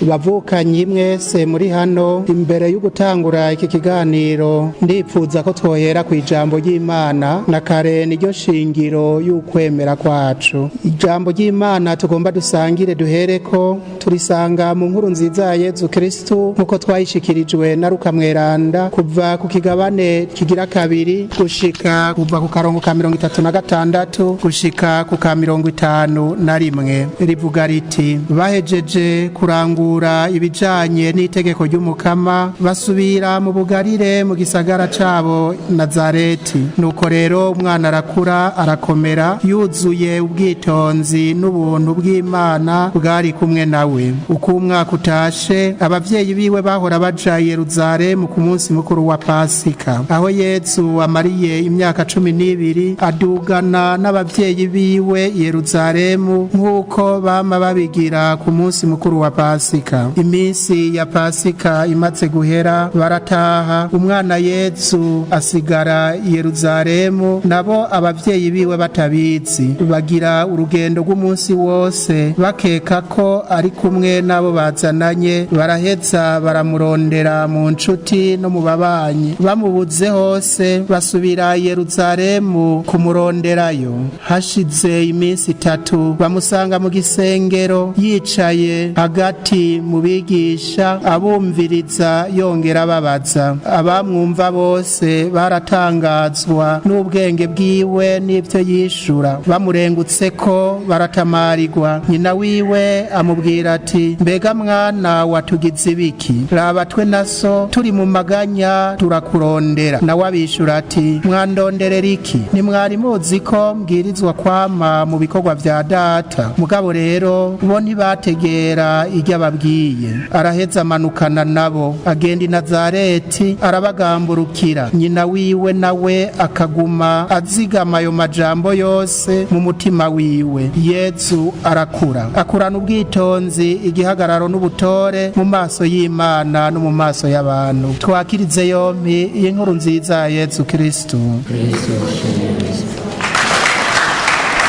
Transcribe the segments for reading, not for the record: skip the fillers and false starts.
Bavukanyi mwese muri hano, imbere yo gutangura iki kiganiro ndipfuza ko twohera ku ijambo ry'Imana, na kare niryo shingiro y'ukwemera kwacu. Ijambo ry'Imana tugomba dusangire duhereko turisanga mu nkuru nziza ya Yezu Kristu nk'uko twayishikirijwe na Luka Mweranda, kuva ku kigabane kigira kabiri gushika kuva ku karongo ka 36 gushika ku ka 51. Rivuga riti: "Bahejeje kurangura ibijanye n'itegeko ry'Umukama, basubira mu bugarire mu gisagara cabo Nazareti. Nuko rero umwana arakura arakomera, yuzuye ubwitonzi, n'ubuntu bw'Imana bwari kumwe nawe. Uko umwaka utashe, abavyeyi biwe bahora baja i Yeruzalemu ku munsi mukuru wa Pasika. Aho Yezu amariye imyaka 12, adugana n'abavyeyi biwe i Yeruzalemu nk'uko bama babigira ku munsi mukuru wa Pasika. Iminsi ya Pasika imaze guhera, barataha, umwana Yezu asigara i Yeruzalemu, nabo abavyeyi biwe batabizi. Bagira urugendo rw'umunsi wose, bakeka ko ari kumwe n'abo bazananye. Baraheza baramurondera mu nshuti no mu babanyi, bamubuze hose basubira i Yeruzalemu kumuronderayo. Hashize iminsi 3, bamusanga mu gisengero, yicaye hagati mu bigisha, abumviriza yongera ababaza. Abamwumva bose baratangazwa n'ubwenge bwiwe n'ibyo yishura. Bamurengutse ko baratamarirwa. Nyina wiwe amubwira ati: 'Mbega mwana, watugize ibiki? Raba twe na so turi mu maganya turakurondera.' Nawe abishura ati: 'Mwandonderera iki? Ntimwari muzi ko mbwirizwa kwama mu bikorwa vya Data?' Mugabo rero bo ntibategera iryo ababwiye. Araheza amanukana nabo, agenda i Nazareti, arabagamburukira. Nyina wiwe nawe akaguma azigama ayo majambo yose mu mutima wiwe. Yezu arakura, akurana ubwitonzi, igihagararo n'ubutore mu maso y'Imana no mu maso y'abantu." Twakirize yompi iyi nkuru nziza ya Yezu Kristu.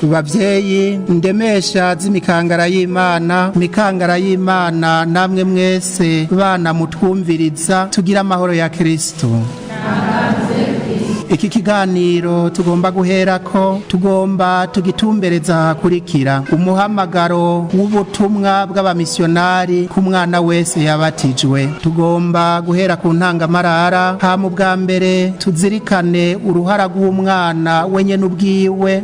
Bavyeyi ndemesha z'imikangara y'Imana, mikangara y'Imana, namwe mwese bana mutwumviriza, tugira amahoro ya Kristu. Iki kiganiro tugomba guherako, tugomba tugitumbereza hakurikira: umuhamagaro w'ubutumwa bw'abamisiyonari ku mwana wese yabatijwe. Tugomba guhera ku ntangamarara, hama ubwa mbere tuzirikane uruhara rw'umwana wenyene ubwiwe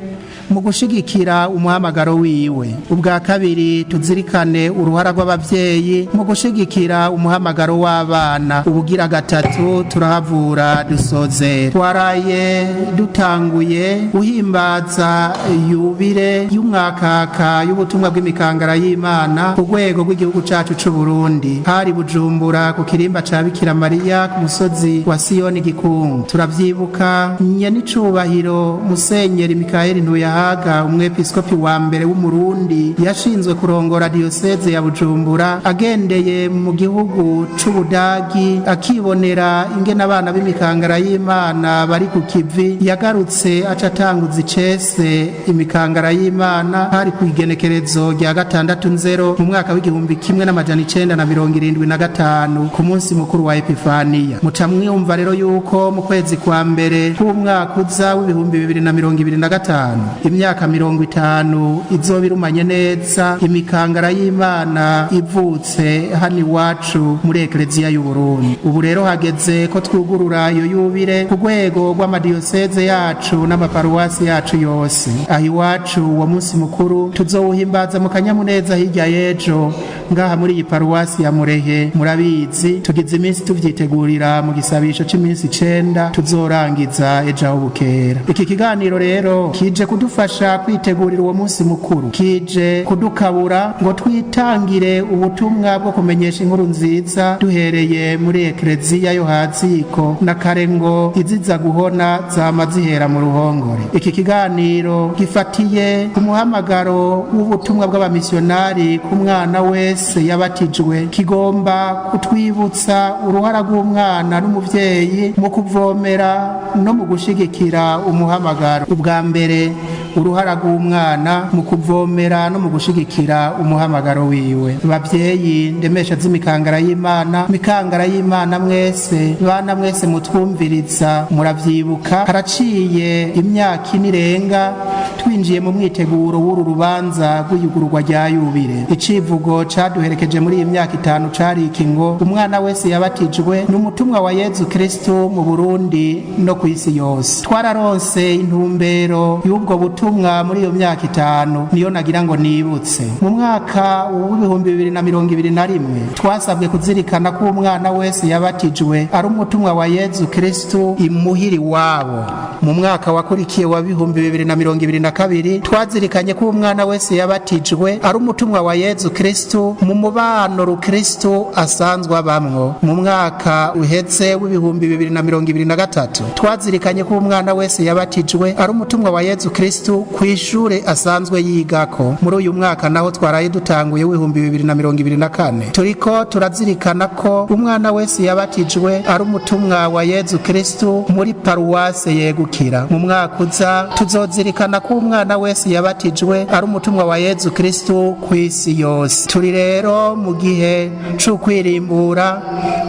mu gushigikira umuhamagaro wiwe. Ubwa kabiri, tuzirikane uruhara rw'abavyeyi mu gushigikira umuhamagaro w'abana. Ubugira gatatu, turahavura dusozera. Twaraye dutanguye guhimbaza yubire y'umwakaka y'ubutumwa bw'imikangara y'Imana ku rwego rw'igihugu cacu c'u Burundi. Hari Bujumbura ku kirimba ca Bikira Mariya ku musozi wa Siyoni Gikungu. Turavyibuka nyenicubahiro Musenyeri Mikayeli Ntuyahaga, umwepiskopi wa mbere w'Umurundi yashinzwe kurongora diyoseze ya Bujumbura, agendeye mu gihugu c'Ubudagi akibonera ingene abana b'imikangara y'Imana bari ku kivi. Yagarutse aca atanguza icese imikangara y'Imana. Hari ku igenekerezo rya 6 Nzero mu mwaka w'1975, ku munsi mukuru wa Epifaniya. Muca mwiyumva rero yuko mu kwezi kwa mbere k'umwaka uza w'2025, imyaka 50 izoba irumanye neza imikangara y'Imana ivutse hano iwacu muri Ekleziya y'Uburundi. Ubu rero hageze ko twugurura iyo yubire ku rwego rw'amadiyoseze yacu n'amaparuwasi yacu yose. Aho iwacu uwo munsi mukuru tuzowuhimbaza mu kanyamuneza hirya y'ejo ngaha muri iyi paruwasi ya Murehe. Murabizi, tugize iminsi tuvyitegurira mu gisabisho c'iminsi 9 tuzorangiza ejo aho bukera. Iki kiganiro rero kije kudufasha kwitegurira uwo munsi mukuru, kije kudukabura ngo twitangire ubutumwa bwo kumenyesha inkuru nziza duhereye muri ekleziya yo haziko, na kare ngo iziza guhona zama zihera mu ruhongore. Iki kiganiro gifatiye ku muhamagaro w'ubutumwa bw'abamisiyonari ku mwana wese yabatijwe, kigomba kutwibutsa uruhara rw'umwana n'umuvyeyi mu kuvomera no mu gushigikira umuhamagaro. Ubwa mbere, uruhara rw'umwana mu kuvomera no mu gushigikira umuhamagaro wiwe. Bavyeyi ndemesha z'imikangara y'Imana, mikangara y'Imana mwese, bana mwese mutwumviriza, muravyibuka haraciye imyaka ine irenga twinjiye mu mwiteguro w'uru rubanza rw'iyugururwa rya yubire. Icivugo caduherekeje muri iyi myaka 5 cari iki ngo: umwana wese yabatijwe ni umutumwa wa Yezu Kristu mu Burundi no kw'isi yose. Twararonse intumbero y'ubwo butumwa muri iyo myaka 5, niyo nagira ngo nibutse. Mu mwaka w'2021 twasabwe kuzirikana ko umwana wese yabatijwe ari umutumwa wa Yezu Kristu imuhiri wabo. Mu mwaka wakurikiye wa 2022 twazirikanye ko umwana wese yabatijwe ari umutumwa wa Yezu Kristu mu mubano rukristu asanzwe abamwo. Mu mwaka uheze w'2023 twazirikanye ko umwana wese yabatijwe ari umutumwa wa Yezu Kristu kw'ishure asanzwe yigako. Muri uyu mwaka naho twaraye dutanguye w'2024 turiko turazirikana ko umwana wese yabatijwe ari umutumwa wa Yezu Kristu muri paruwase yegukira. Mu mwaka uza tuzozirikana ko umwana wese yabatijwe ari umutumwa wa Yezu Kristu kw'isi yose. Turi rero mu gihe c'ukwirimbura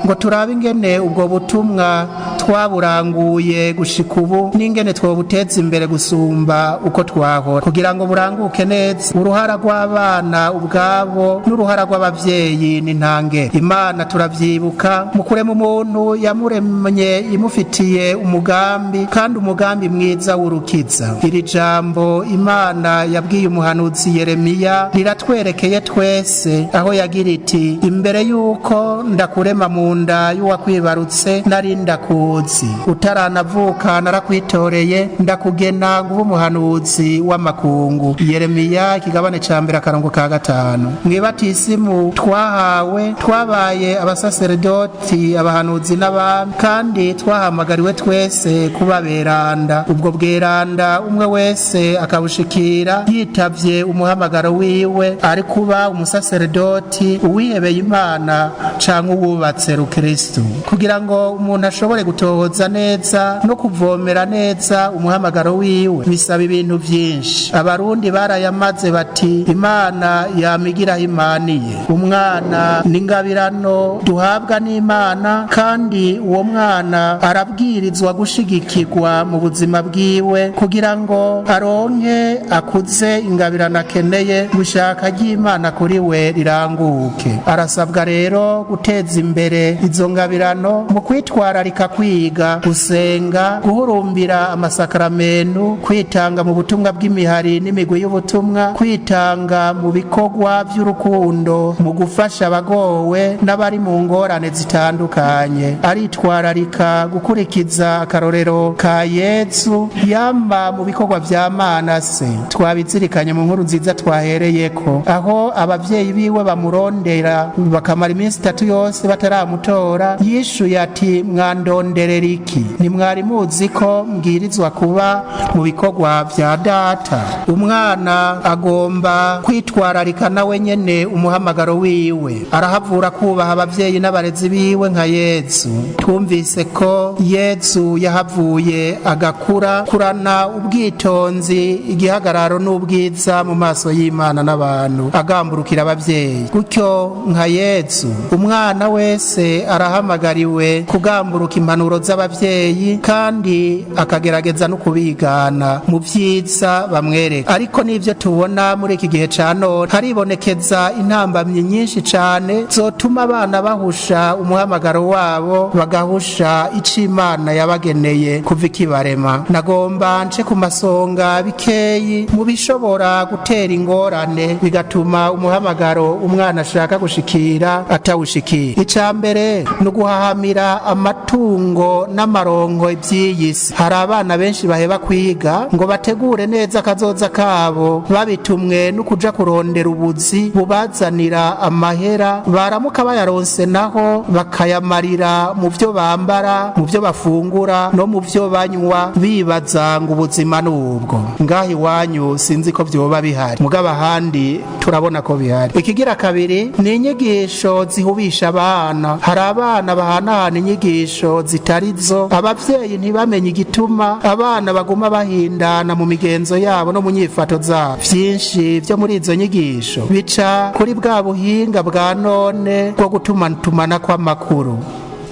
ngo turabe ingene ubwo butumwa twaburanguye gushika ubu n'ingene twobuteza imbere gusumba uko twahora, kugira ngo buranguke neza. Uruhara rw'abana ubwabo n'uruhara rw'abavyeyi ni ntangere. Imana turavyibuka mu kurema umuntu yamuremye imufitiye umugambi, kandi umugambi mwiza w'urukiza. Iri jambo Imana yabwiye umuhanuzi Yeremiya riratwerekeye twese, aho yagira iti: imbere yuko ndakurema mu nda y'uwakwibarutse nari ndakuzi, utaranavuka narakwitoreye, ndakugena ngo ube umuhanuzi w'amakungu. Yeremiya ikigabane ca 1 akarongo ka 5. Mw'ibatisimu twahawe twabaye abasaseredoti, abahanuzi n'abami, kandi twahamagariwe twese kuba beranda. Ubwo bweranda umwe wese akabushikira yitavye umuhamagaro wiwe, ari kuba umusaseredoti, uwihebeye Imana canke uwubatse rukristu. Kugira ngo umuntu ashobore gutohoza neza no kuvomera neza umuhamagaro wiwe bisaba ibintu vyinshi. Abarundi barayamaze bati: Imana yamigira imaniye. Umwana ni ingabirano duhabwa n'Imana, kandi uwo mwana arabwirizwa gushigikirwa mu buzima bwiwe kugira ngo aronke akuze ingabirano akeneye, gushaka ry'Imana kuri we riranguke. Arasabwa rero guteza imbere izo ngabirano mu kwitwararika kwiga, gusenga, guhurumbira amasakaramentu, kwitanga mu butumwa bw'imihari n'imigwi y'ubutumwa, kwitanga mu bikorwa by'urukundo, mu gufasha abagowe n'abari mu ngorane zitandukanye. Aritwararika gukurikiza akarorero ka Yezu yamba mu bikorwa vya Mana se. Twabizirikanye mu nkuru nziza twahereyeko, aho abavyeyi biwe bamurondera bakamara iminsi 3 yose bataramutora, yishuye ati: mwandonderera iki? Ntimwari muzi ko mbwirizwa kuba mu bikorwa vya data? Umwana agomba kwitwararika nawe nyene umuhamagaro wiwe, arahavura kubaha abavyeyi n'abarezi biwe nka Yezu. Twumvise ko Yezu yahavuye agakura kurana ubwitonzi, igihagararo n'ubwiza mu maso y'Imana n'abantu, agamburukira abavyeyi. Gutyo nka Yezu, umwana wese arahamagariwe kugamburuka impanuro z'abavyeyi kandi akagerageza no kubigana mu vyiza bamwereka. Ariko n'ivyo tubona muri iki gihe ca none, haribonekeza intambamyi nyinshi cane zotuma abana bahusha umuhamagaro wabo, bagahusha ico Imana yabageneye kuva ikibarema. Nagomba nce ku masonga bikeyi mu bishobora gutera ingorane bigatuma umuhamagaro umwana ashaka gushikira atawushikira. Ica mbere ni uguhahamira amatungo n'amarongo ivy'iyi si. Hari abana benshi baheba kwiga ngo bategure neza akazoza kabo, babitumwe no kuja kurondera ubuzi bubazanira amahera, baramuka bayaronse naho bakayamarira mu vyo bambara, mu vyo bafungura no mu vyo banywa, bibaza ngo ubuzima nubwo. rugo. Ngaho iwanyu sinzi ko vyoba bihari, mugabo ahandi turabona ko bihari. Ikigira kabiri ni inyigisho zihubisha abana. Hari abana bahanahana inyigisho zitari zo, abavyeyi ntibamenye igituma abana baguma bahindana mu migenzo yabo no mu nyifato zabo. Vyinshi vyo muri izo nyigisho bica kuri bwa buhinga bwa none bwo gutumatumana kw'amakuru.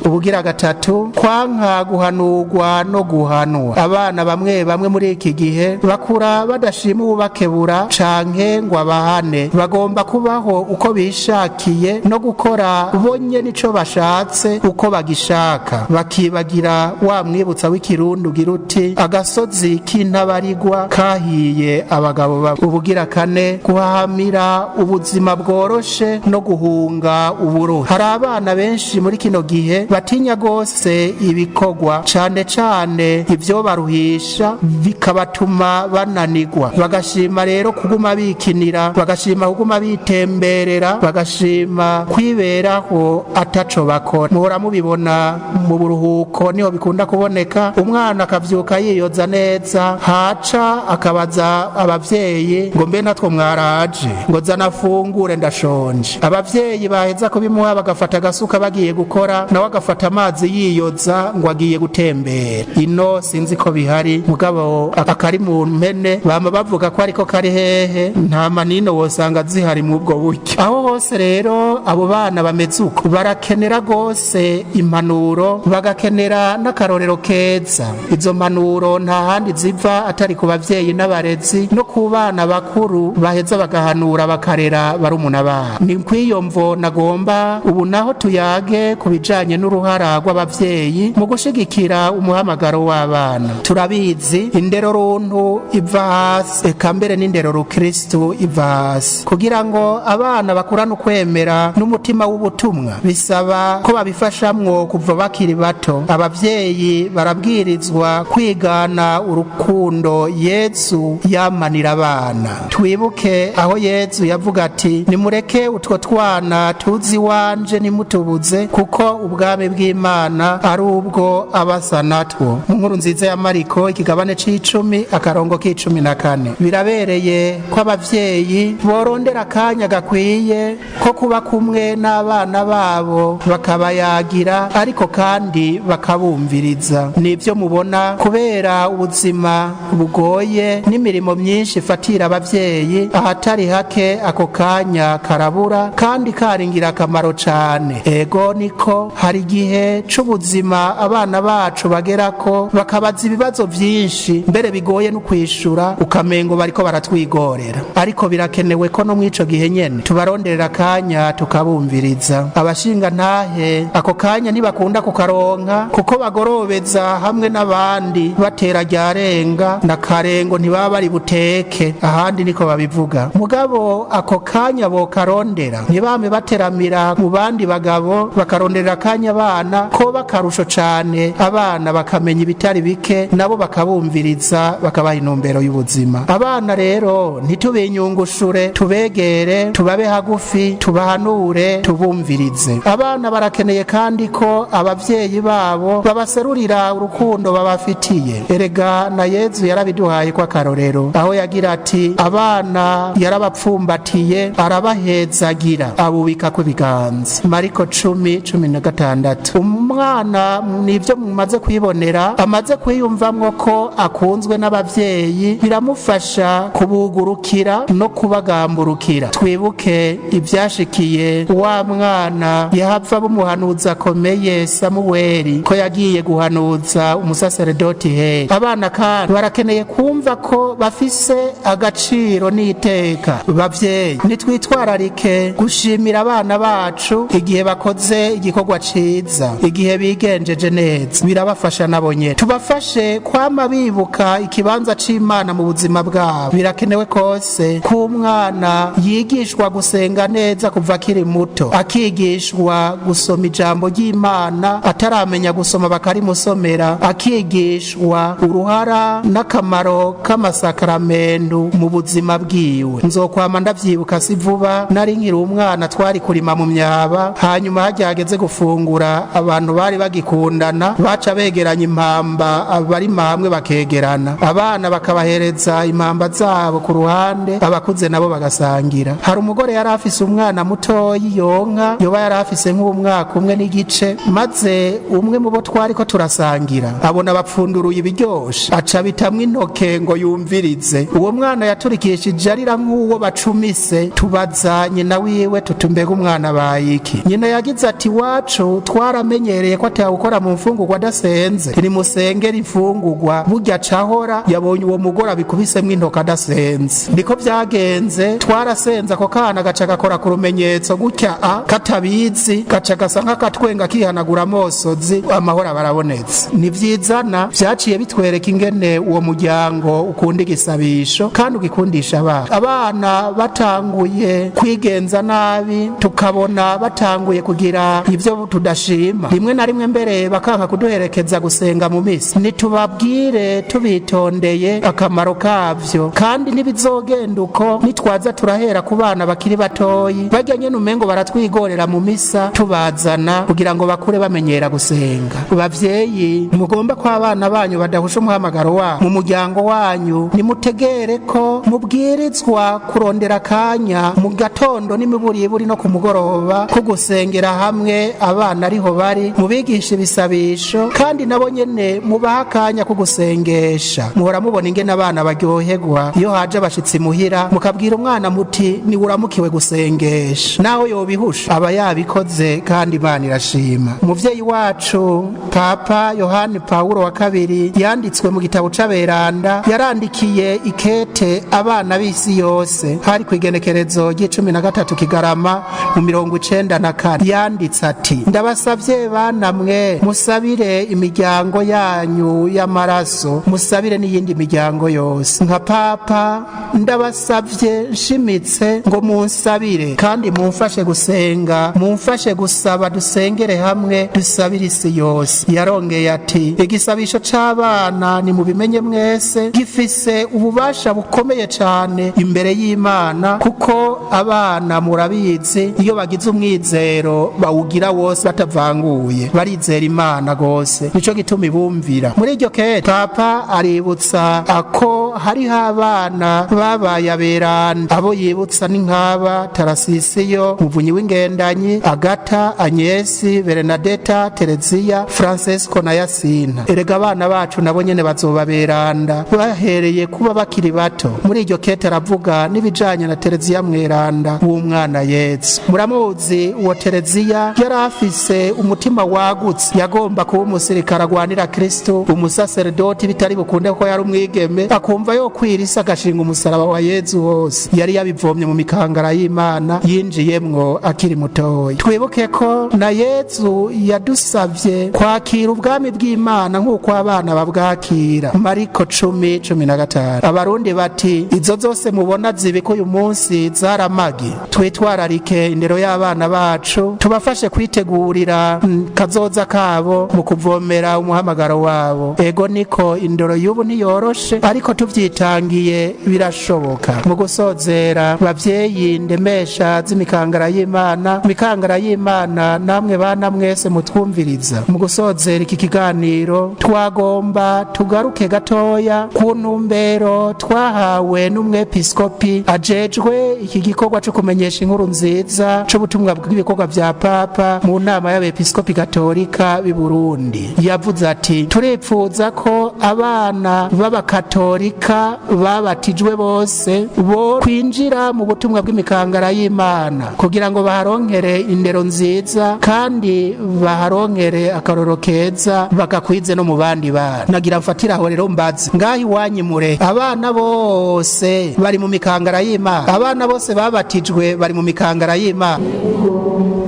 Ubugira gatatu, kwanka guhanurwa no guhanwa. Abana bamwe bamwe muri iki gihe bakura badashima uwubakebura canke ngo abahane. Bagomba kubaho uko bishakiye no gukora bonye nico bashatse uko bagishaka, bakibagira wa mwibutsa w'ikirundi ugira uti: "Agasozi k'intabarigwa kahiye abagabo babo." Ubugira kane, guhahamira ubuzima bworoshe no guhunga uburuhe. Hari abana benshi muri kino gihe batinya gose ibikorwa, cane cane ivyo baruhisha, bikabatuma bananigwa. Bagashima rero kuguma bikinira, bagashima kuguma bitemberera, bagashima kwiberaho ataco bakora. Muhora mubibona mu buruhuko, niho bikunda kuboneka. Umwana akavyuka yiyoza neza, haca akabaza abavyeyi ngo: "Mbe natwo mwaraje?" Ngo: "Zana fungure, ndashonje." Abavyeyi baheza kubimuha, bagafata agasuka bagiye gukora, nawe agafata amazi yiyoza ngo agiye gutembera. Ino sinzi ko bihari, mugabo akari mu mpene bama bavuga ko ariko kari hehe nta manino wosanga zihari mu ubwo buryo. Aho hose rero abo bana bameze uko barakenera gose impanuro, bagakenera n'akarorero keza. Izo mpanuro nta handi ziva atari ku bavyeyi n'abarezi no ku bana bakuru baheza bagahanura, bakarera barumuna babo. Ni kw'iyo mvo nagomba ubu naho tuyage ku bijanye n'uruhara rw'abavyeyi mu gushigikira umuhamagaro w'abana. Turabizi, indero runtu iva hasi, eka mbere n'indero rukristu iva hasi. Kugira ngo abana bakurane ukwemera n'umutima w'ubutumwa, bisaba ko babifashamwo kuva bakiri bato. Abavyeyi barabwirizwa kwigana urukundo Yezu yamanira abana. Twibuke aho Yezu yavuga ati: "Nimureke utwo twana tuzi iwanje, nimutubuze, kuko ubwami bw'Imana ari ubwo abasa natwo." Mu Nkuru Nziza ya Mariko, ikigabane c'icumi, akarongo k'14. Birabereye ko abavyeyi borondera akanya gakwiye ko kuba kumwe n'abana babo, bakabayagira ariko kandi bakabumviriza. Nibyo mubona, kubera ubuzima bugoye n'imirimo myinshi ifatira abavyeyi, ahatari hake ako kanya karabura kandi kari ingirakamaro cane. Ego niko, hari igihe c'ubuzima abana bacu bagerako bakabaza ibibazo vyinshi, mbere bigoye no kwishura, ukamengo bariko baratwigorera. Ariko birakenewe ko no mw'ico gihe nyene tubaronderera akanya tukabumviriza. Abashinga ntahe ako kanya ntibakunda kukaronka, kuko bagorobeza hamwe n'abandi batera ryarenga na karengo, ntibaba bari buteke ahandi, niko babivuga. Mugabo ako kanya bokarondera, ntibame bateramira mu bandi bagabo, bakaronderera akanya abana, ko bakarusho cane, abana bakamenya ibitari bike, nabo bakabumviriza, bakabaha intumbero y'ubuzima. Abana rero ntitubinyungushure, tubegere, tubabe hagufi, tubahanure, tubumvirize. Abana barakeneye kandi ko abavyeyi babo babaserurira urukundo babafitiye. Erega na Yezu yarabiduhaye ko akarorero, aho yagira ati: "Abana yarabapfumbatiye, arabahezagira, abubika ku ibiganza." Mariko 10:16. Umwana, nibyo mumaze kwibonera, amaze kwiyumvamwo ko akunzwe n'abavyeyi, biramufasha kubugurukira no kubagamburukira. Twibuke ivyashikiye wa mwana yahava bumuhanuza akomeye Samuweli, ko yagiye guhanuza umusaseredoti he. Abana kandi barakeneye kumva ko bafise agaciro n'iteka. Bavyeyi, nitwitwararike gushimira abana bacu igihe bakoze igikorwa ciza, igihe bigenjeje neza, birabafasha nabo nyene. Tubafashe kwama bibuka ikibanza c'Imana mu buzima bwabo. Birakenewe kose ko umwana yigishwa gusenga neza kuva akiri muto, akigishwa gusoma ijambo ry'Imana ataramenya gusoma bakarimusomera, akigishwa uruhara n'akamaro k'amasakaramentu mu buzima bwiwe. Nzokwama ndavyibuka, si vuba nari nkiri umwana, twari kurima mu myaba, hanyuma harya hageze gufungura. Bujumbura abantu bari bagikundana, baca begeranya impamba, abarima hamwe bakegerana, abana bakabahereza impamba zabo ku ruhande, abakuze nabo bagasangira. Hari umugore yari afise umwana mutoyi yonka, yoba yari afise nk'umwaka umwe n'igice, maze umwe mu bo twariko turasangira abona bapfunduruye ibiryoshe, aca bitamwo intoke ngo yumvirize. Uwo mwana yaturikishije arira nk'uwo bacumise. Tubaza nyina wiwe tuti: "Mbega umwana bayiki?" Nyina yagize ati: "Iwacu twaramenyereye ko atawukora mu mfungurwa adasenze, nimusengera imfungurwa." Burya cahora yabonye uwo mugore abikubisemwo intoke adasenze. Niko byagenze, twarasenze, ako kana gaca gakora ku rumenyetso gutya a katabizi, gaca gasa nk'akatwenga kihanagura amosozi, amahoro barabonetse. Nivyizana vyaciye bitwereka ingene uwo muryango ukunda igisabisho kandi ugikundisha abana. Abana batanguye kwigenza nabi, tukabona batanguye kugira ibyo tudashima, rimwe na rimwe mbere bakanka kuduherekeza gusenga mu misi, nitubabwire tubitondeye akamaro kavyo. Kandi ntibizogenda uko nitwaza turahera ku bana bakiri batoyi, barya nyene umengo baratwigorera mu misa, tubazana kugira ngo bakure bamenyera gusenga. Bavyeyi mugomba ko abana banyu badahusha umuhamagaro wabo mu muryango wanyu, nimutegere ko mubwirizwa kurondera akanya mu gatondo n'imiburiburi no ku mugoroba ko gusengera hamwe, abana ariho bari, mubigisha ibisabisho, kandi nabo nyene mubaha akanya ko gusengesha. Muhora mubona ingene abana baryoherwa iyo haje abashitsi muhira, mukabwira umwana muti: "Niwuramukiwe gusengesha." Naho yobihusha aba yabikoze, kandi Imana irashima. Umuvyeyi wacu Papa Yohani Pawulo wa kabiri, yanditswe mu gitabo c'aberanda, yarandikiye ikete abana b'isi yose, hari ku igenekerezo ry'icumi na gatatu Kigarama mu 94. Yanditse ati: "Ndabasavye bana mwe, musabire imiryango yanyu y'amaraso, musabire n'iyindi miryango yose. Nka papa ndabasavye nshimitse ngo munsabire kandi mumfashe gusenga, mumfashe gusaba, dusengere hamwe, dusabire isi yose." Yarongeye ati: "Igisabisho c'abana, nimubimenye mwese, gifise ububasha bukomeye cane imbere y'Imana, kuko abana murabizi, iyo bagize umwizero bawugira wose batavanguye, barizera Imana gose, nico gituma ibumvira." Muri iryo kete papa aributsa ako hariho abana babaye aberanda. Abo yibutsa ni nk'aba: Tarasisiyo Muvunyi w'Ingendanyi, Agata, Anyesi, Berenadeta, Tereziya, Francesco na Yasina. Erega abana bacu nabo nyene bazobaberanda bahereye kuba bakiri bato. Muri iryo kete aravuga n'ibijanye na Tereziya Mweranda w'umwana Yezu. Muramuzi uwo Tereziya, yari afise umutima wagutse, yagomba kuba umusirikare agwanira Kristo, umusaseredoti bitari bukunde ko yari umwigeme, akumva yo kwirisa agashinga umusaraba wa Yezu hose. Yari yabivomye mu mikangara y'Imana yinjiyemwo akiri mutoya. Twibuke ko na Yezu yadusavye kwakira ubwami bw'Imana nk'uko abana babwakira, Mariko 10:15. Abarundi bati: "Izo zose mubona zibika uyu munsi zaramagi." Twitwararike indero y'abana bacu, tubafashe kwitegurira kazoza kabo mu kuvomera umuhamagaro wabo. Ego niko, indero y'ubu ntiyoroshe, ariko tuvyitangiye birashoboka. Mu gusozera, bavyeyi ndemesha z'imikangara y'Imana, mikangara y'Imana, namwe bana mwese mutwumviriza, mu gusozera iki kiganiro twagomba tugaruke gatoya ku ntumbero twahawe n'umwepiskopi ajejwe iki gikorwa co kumenyesha inkuru nziza c'ubutumwa bw'ibikorwa vya papa mu nama y'abepiskopi gatolika b'i Burundi. Yavuze ati: "Turipfuza ko abana b'abakatolika babatijwe bose bo kwinjira mu butumwa bw'imikangara y'Imana kugira ngo baharonkere indero nziza kandi baharonkere akaroro keza, bagakwize no mu bandi bana." Nagira mfatira aho rero mbaze: ngaho iwanyu mure abana bose bari mu mikangara y'Imana? Abana bose babatijwe bari mu mikangara y'Imana?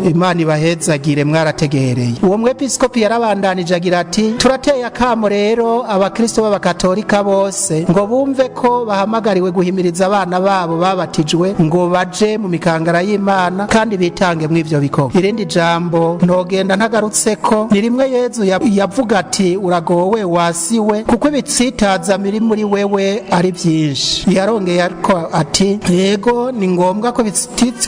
Imana ibahezagire, mwarategereye. Uwo mwepiskopi yarabandanije agira ati: "Turateye akamo rero abakristo b'abakatolika bose ngo bumve ko bahamagariwe guhimiriza abana babo babatijwe ngo baje mu mikangara y'Imana kandi bitange mw'ivyo bikorwa." Irindi jambo ntogenda ntagarutse ko ni rimwe Yezu yavuga ati: "Uragowe wasiwe, kuko ibitsitaza biri muri wewe ari byinshi." Yarongeye ariko ati: "Yego, ni ngombwa ko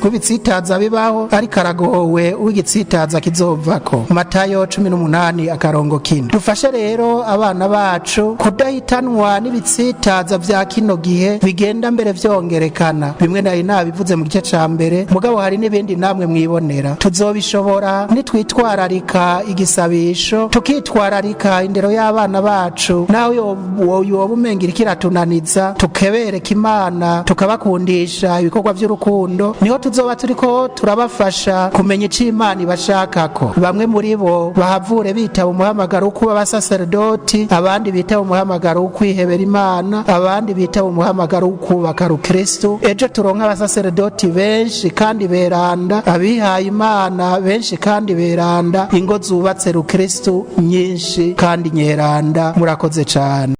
ibitsitaza bibaho, ariko aragowe." Haragowe uw'igitsitaza kizovako. Matayo 18 akarongo kine. Dufashe rero abana bacu kudahitanwa n'ibitsitaza vya kino gihe bigenda mbere vyongerekana. Bimwe nari nabivuze mu gice ca mbere, mugabo hari n'ibindi namwe mwibonera. Tuzobishobora nitwitwararika igisabisho, tukitwararika indero y'abana bacu, naho yoba umenga iriko iratunaniza, tukebereka Imana, tukabakundisha ibikorwa vy'urukundo, niho tuzoba turiko turabafasha kumenya ico Imana ibashakako. Bamwe muri bo bahavure bitaba umuhamagaro wo kuba abasaserdoti, abandi bitaba umuhamagaro wo kwihebera Imana, abandi bitaba umuhamagaro wo kubaka rukristu. Ejo turonka abasaserdoti benshi kandi beranda, abihaye Imana benshi kandi beranda, ingo zubatse rukristu nyinshi kandi nyeranda. Murakoze cane.